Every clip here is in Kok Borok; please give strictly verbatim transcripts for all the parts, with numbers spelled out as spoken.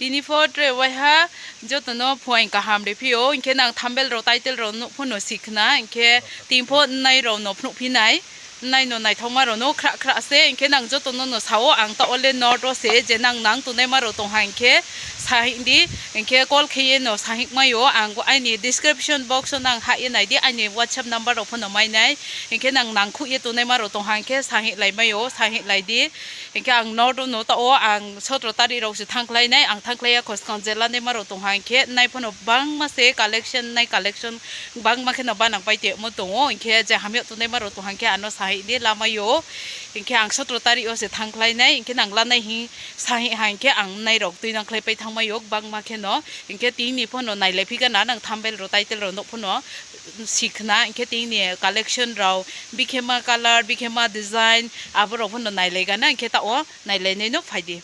Tini pho tre waiha jotono phuaing kaham riphi o, hinkhe nang thumbnail rok, title rok nuk phano sikhna, hinkhe tini pho nai rok no phunuk phinai, nai no naithokma rok no khra khra se, hinkhe nang jotono no sao, ang ta ole note o se je nang nang tongnai ma rok tongha hinkhe sahik di, hinkhe call kheye no sahik mai o, ang aini description box o nang ha ye nai di, aini WhatsApp number rok phano mai nai, hinkhe nang nang khuk ye tongnai ma rok tongha hinkhe sahik lai mai o, sahik lai di. Hinkhe ang note o no ta o ang sotro tarik rok se thang khlai nai, ang thang khlai ya khoskhang jela nai ma rok tongha hinkhe nai phano bangma se collection nai collection bangma kheno banang pai tongmo tongo, hinkhe je hamya tongnai ma rok tongha hinkhe ano sahik di lama yo, hinkhe ang sotro tarik o se thang khlai nai, hinkhe nang lanai hi sahik ha hinkhe ang nai rok twi nang khlai pai thang mai o bangma kheno, hinkhe tini phano nai lai phi gana nang thumbnail rok title rok nuk phano sikhna, hinkhe tini collection rok bikhema color bikhema design aborok phano nai lai gana, hinkhe ta o nai lai nai no phai di.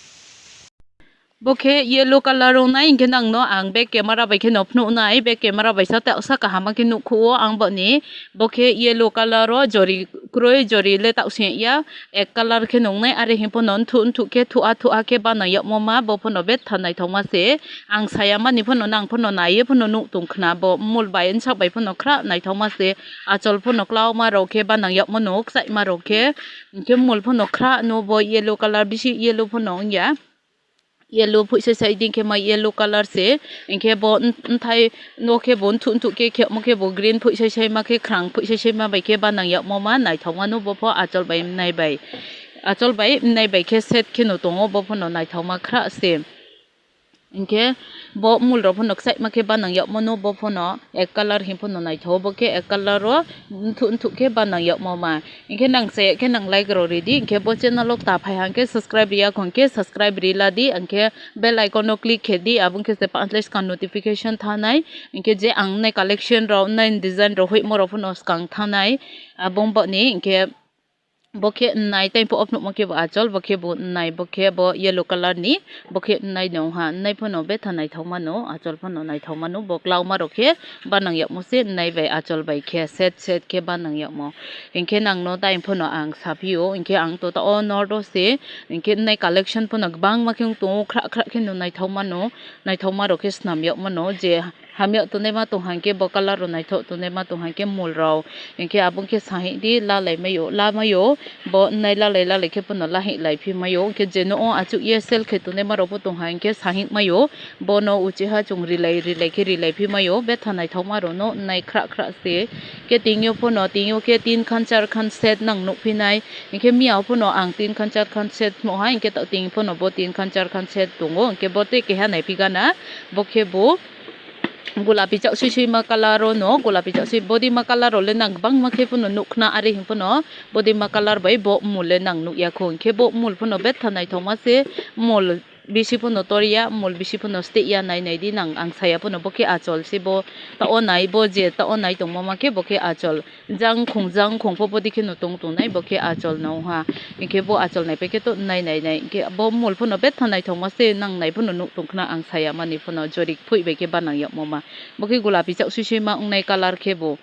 Bo khe yellow color wngnai, hinkhe nang no ang back camera bai khe no phunuk nai, back camera bai sa ta sa kaham khe nuk khuo ang bo ni, bo khe yellow color o jori kroi, jori le ta seng ya. Ek color khe nungnai, are hing phano nthuk nthuk khe thua thua khe bana yokmo ma, bo phano betha naithokma se. Ang saya mani phano nang phano naiye phano nuk tong khna, bo mul bai nsak bai phano khra naithokma se. Achol phano klauma rok khe bana yokmo nuk, chaima rok khe, hinkhe mul phano khra no bo yellow color bisi yellow phano wngya. Yellow phuisai sai ding khe ma yellow color se, hinkhe bo n-, nthai no khe bo nthuk nthuk khe khemo khe bo green phuisai sai ma khe khrang phuisai sai ma bai khe banang yokmo ma naithokma no bo pho achol bai mnai bai, achol bai mnai bai khe set khe no tongo, bo pho no naithokma khra se. Hinkhe bo mul rok pho no kchaima khe banang yokmo no bo pho no. Ek color hing phano naithogo, bo khe ek color o nthuk nthuk khe banang yokmo ma. Hinkhe nang chaya khe nang like rok ridi, hinkhe bo channel o ta phai hang khe subscribe riya khong khe subscribe ri ladi, hinkhe bell icon no click khe di, abong khe se panch lai swkang notification thanai, hinkhe je ang nai collection rok nai design rok hoihmo rok phano swkang thanai, abong boni hinkhe. Bo khe nai tei pho o phunukma khe bo achol, bo khe bo nai, bo khe bo yellow color ni, bo khe nai nung ha, nai phano betha naithok mano, achol phano naithok mano, bo klauma rok khe banang yakmo se nai bai achol bai khe set set khe banang yakmo. Hinkhe nang no tai phano ang saphi o, hinkhe ang to ta o note o se, hinkhe nai collection phano kwbangma khe wng tongo, khra khra khe no naithok mano, naithok ma rok khe swnam yok mano je. Hamya tongnai ma tong hang khe bo color rok naithok tongnai ma tong hang khe mol rok. Hinkhe abo khe sahi di lalai mai o, la mai o. Bo nai lalai lalai khe pono lahi lai phi mai o. Hinkhe je no o achuk ye sell khe tongnai ma rok bo tong hang khe sahi mai o. Bono uchi ha chung rilai rilai khe rilai phi mai o. Betha naithok ma rok no nai khra khra se. Hinkhe tini yo pono, tini yo khe tin khan char khan set nang nuk phi nai. Hinkhe miya o pono ang tin khan char khan set phnuh ha. Hinkhe ta tini pono bo tin khan char khan set tongo. Hinkhe bo tei keha nai phi gana. Bo khe bo. Gulapi chak sui sui ma color o no, gulapi chak sui body ma color o le nang bangma khe pono nuk khna, are hing pono body ma color bai bo mol le nang nuk ya kho, hinkhe bo mol pono betha naithok ma se, mol bisi pono tor ya, mol bisi pono steh ya, nai nai di nang ang saya pono bo khe achol se bo ta o nai, bo je ta o nai tongma ma khe bo khe achol. Jang khung jang khung pho body kheno tong tongnai, bo khe achol no ha. Hinkhe bo achol nai pai khe to nai nai nai. Hinkhe bo mol phano betha naithok ma se, nang nai phano nuk tong khna ang saya mani phano jorik phui bai khe banang yakmo ma. Bo khe gulapi chak sui sui ma wngnai color khe bo.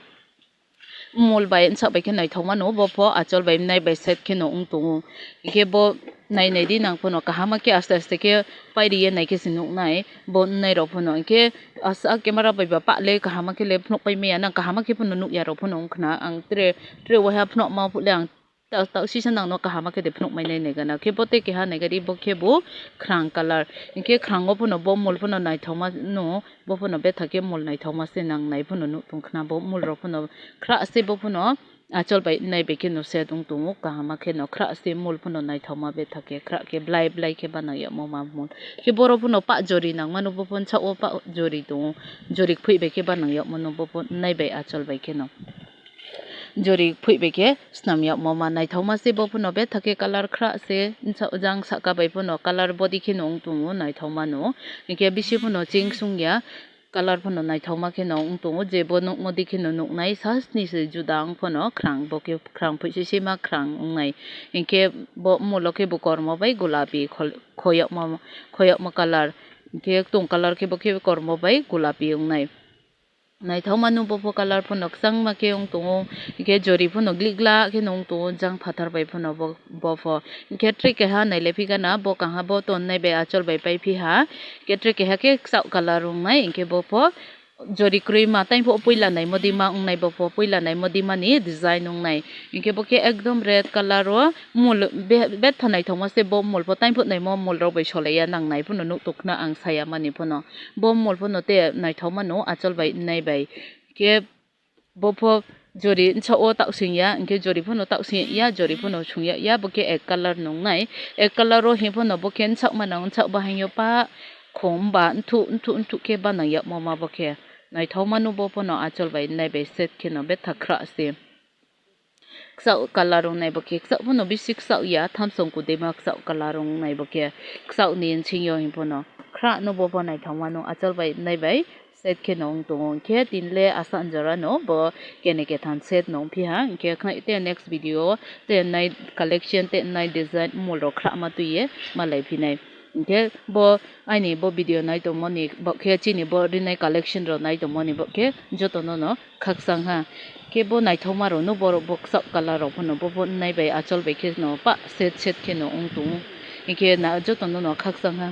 Mol bai nsak bai khe naithok mano, bo pho achol bai nai bai set kheno wng tongo. Hinkhe bo nai nai di nang phano kaham ma khe aste aste khe pairi ye nai khe se nuk nai. Bo nai rok phano hinkhe asa camera bai ba pah le kaham ma khe le phunuk pai maya, nang kaham ma khe phano nuk ya rok phano wng khna. Ang tre, tre waiha phunuk ma phuh le ang ta, ta sisa nang no kaham ma khe de phunuk mai nai nai gana. Khe bo tei keha nai gari bo khe bo khrang color. Hinkhe khrango phano bo mol phano naithok ma no, bo phano betha khe mol naithok ma se nang nai phano nuk tong khna. Bo mol rok phano khra se bo phano achol bai nai bai khe no set wng tongo, kaham ma khe no khra se mol phano naithok ma betha khe khra khe blai blai khe banang yakmo ma mol. Khe boro phano pah jori nang mano, bo phano sa o pah jori tongo, jori phui bai khe banang yakmo no bo phano nai bai achol bai khe no. Jori phui bai khe swnam yakmo ma naithok ma se, bo phano betha khe color khra se, jang saka bai phano color body khe no wng tongo naithok mano. Hinkhe bisi phano ching sung ya. Color phano naithokma kheno wng tongo, je bo nukmo di kheno nuknai, sa sni se juda wng phano khrang, bo khe khrang phuisai sima khrang wngnai. Hinkhe bo mulo khe bo kormo bai gulapi khol-, khoyokma, khoyokma color, hinkhe tung color khe bo khe kormo bai gulapi wngnai. Naithokma no bo pho colour phano kwchangma khe wng tongo, hinkhe jori phano glikla khe no wng tongo, jang phatar bai phano bo, bo pho. Hinkhe tre keha naile phikana bo kaha bo tonnai bai achol bai pai phiha, hinkhe tre keha khe kwchak colour wngnai, hinkhe bo pho jori kwrwi ma tei pho puila naimo dima wngnai, bo pho puila naimo dima ni design wngnai, hinkhe bo khe ekdom red colour o mul be-, betha naithokma se bo mul pho tei pho naimo mul rok bai solaiya nangnai phano nuk tok khna ang saya mani phano. Bo mol phano te naithok mano achol bai nai bai. Khe bo pho jori nsa o taksing ya, hinkhe jori phano taksing ya, jori phano sung ya, ya bo khe ek colour nung nai. Ek colour o hi phano bo khe nsak mano, nsak bahai yo pa khum ba nthu nthu nthu khe banang ya mo ma bo khe. Naithok mano bo phano achol bai nai bai set khe no betha khra se. Kwchak colour wngnai bo khe, kwchak phano bisi kwchak ya, thamsong kudima kwchak colour wngnai bo khe, kwchak ni nsing yo hwn phano khra no bo pho naithok mano, achol bai nai bai set khe no wng tongo. Hinkhe tini le aswk jora no bo kene ketham set no wng phiha, hinkhe khna te next video o te nai collection te nai design mol rok khra ma twi ye malai phinai. Hinkhe bo aini bo video nai tongmani bo khe chini bo rinai collection rok nai tongmani bo khe joto no no khakchang ha. Khe bo naithokma rok no borok bo kwchak colour rok phano bo, bo nai bai achol bai khe no pa set set khe no wng tongo. Hinkhe na joto no no khakchang ha.